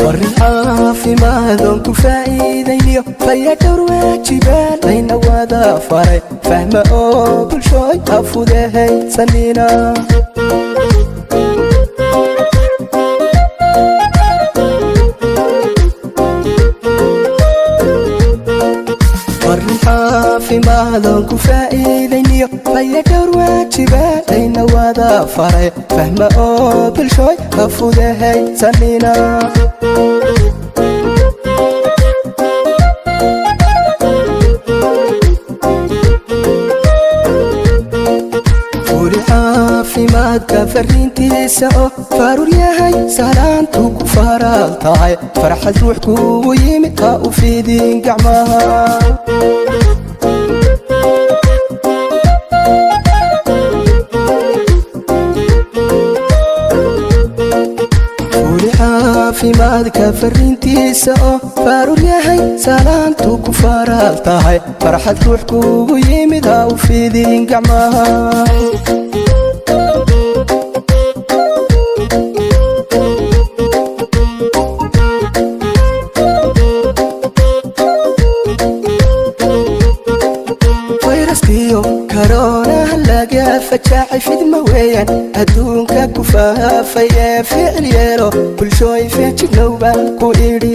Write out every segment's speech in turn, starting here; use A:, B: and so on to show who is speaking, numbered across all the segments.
A: Warin caafimaadon ku faa'iidayniyo fayadhowr waajibaan layna wada faray, fahma oo bulshooy afudahaysanina. Warin caafimaadon ku faa'iidayniyo fayadhowr waajibaan layna wada faray, fahma oo bulshooy afudahaysanina. Furi caafimaadka fariintiisa oo faruur yahay salaantu ku faraal tahay, farxad ruux kugu yimid ha u fidin gacmaha. Furi caafimaadka fariintiisa oo faruur yahay salaantu ku faraal tahay, farxad ruux kugu yimid ha u fidin gacmaha. Fayraskiyo karoonaha laga fajaacay fidma weeyaan adduunka ku faafayee, ficil yeelo bulshooy, feejignow baan ku idhi.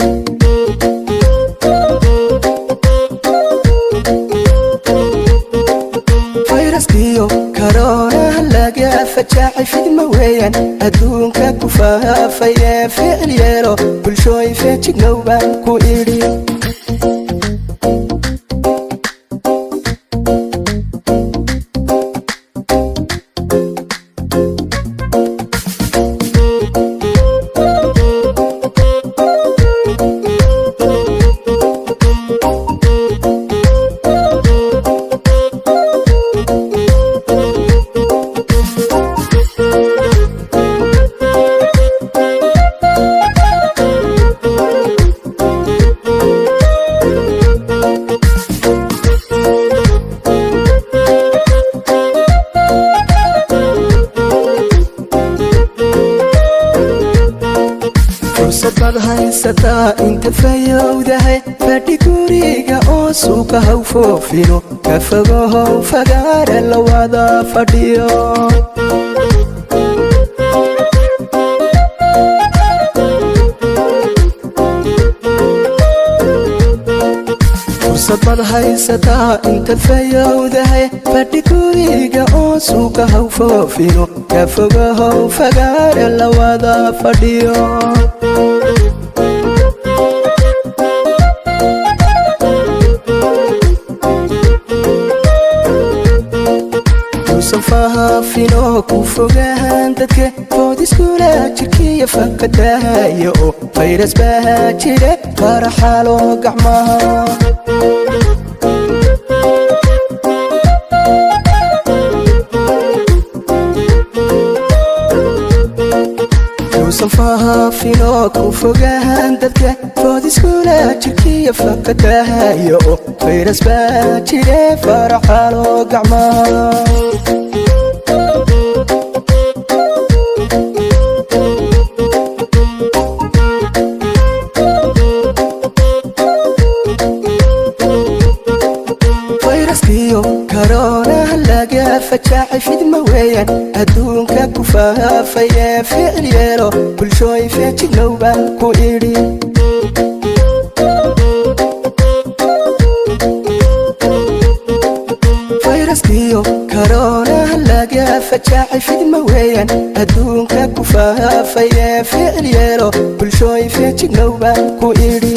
A: Fayraskiyo karoonaha laga fajaacay fidma weeyaan adduunka ku faafayee, ficil yeelo bulshooy, feejignow baan ku idhi. Fursad baad haysataa inta fayowdahay, fadhi guriga oo suuqa haw foofino, ka fogohow fagaare la wada fadhiyo. Fursad baad haysataa intaad fayowdahay, fadhi guriga oo suuqa haw foofino, ka fogohow fagaare la wada fadhiyo. Yuusan fahaafino ku fogahan dadka foodiskula jirkiya fakadahayo oo fayras baa jire, faraxalo gacmaha. Yuusan fahaafino ku fogahan dadka foodiskula jirkiya fakadahayo oo fayras baa jire, faraxalo gacmaha. Fayraskiyo karoonaha laga fajaacay fidma weeyaan adduunka ku faafayee, ficil yeelo bulshooy, feejignow baan ku idhi. Fayraskiyo karoonaha laga fajaacay fidma weeyaan adduunka ku faafayee, ficil yeelo bulshooy, feejignow baan ku idhi.